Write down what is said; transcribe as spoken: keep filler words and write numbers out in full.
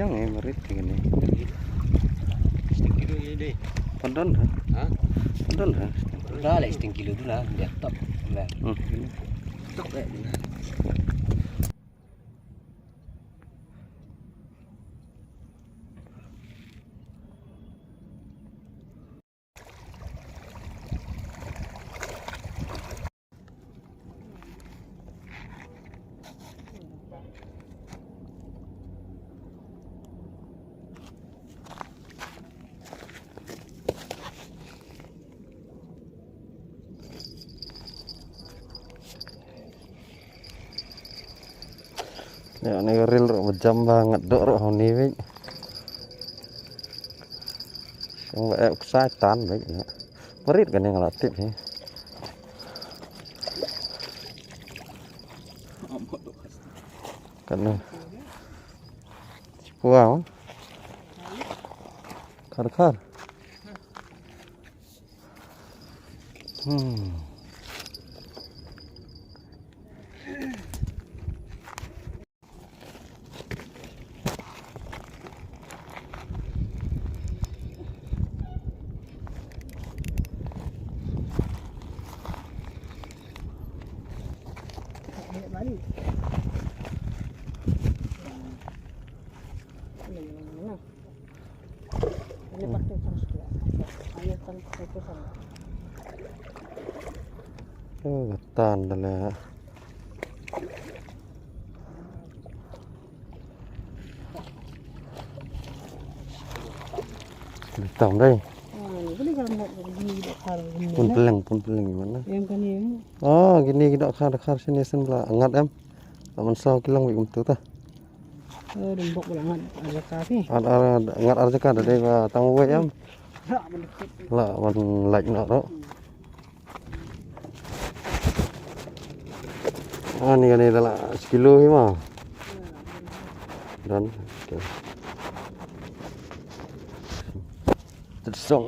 Ni marit kine. Sting kilo ini deh. Pandon ha? Ha? Pandon ha? Dah lah sting kilo tu lah, dia top. Lah. Hmm. Top eh. Ïa, ne ka ril ruh ba jam ba ngat doh ruh ha une beit. Shong ba eh u ksai tan beit ïa. Marit kane nga la tip hi. Kane. Shipua. Khar khar. Hmm. Oh, tan da la. Tam dei. Pun peleng, pun peleng gimana? Em kane em. Ah, kine ki dohkha, dohkha sini sen la ngat em. Aman saw kilang wi kumtu ta. Eh, dum bok bala ngat arjaka ki. Ar, ar, ngat arjaka da dei ba tang wei em. La ban lait na ro. Ah, ni kane da la sekilo hi ma. Dan. Okay. Tersong.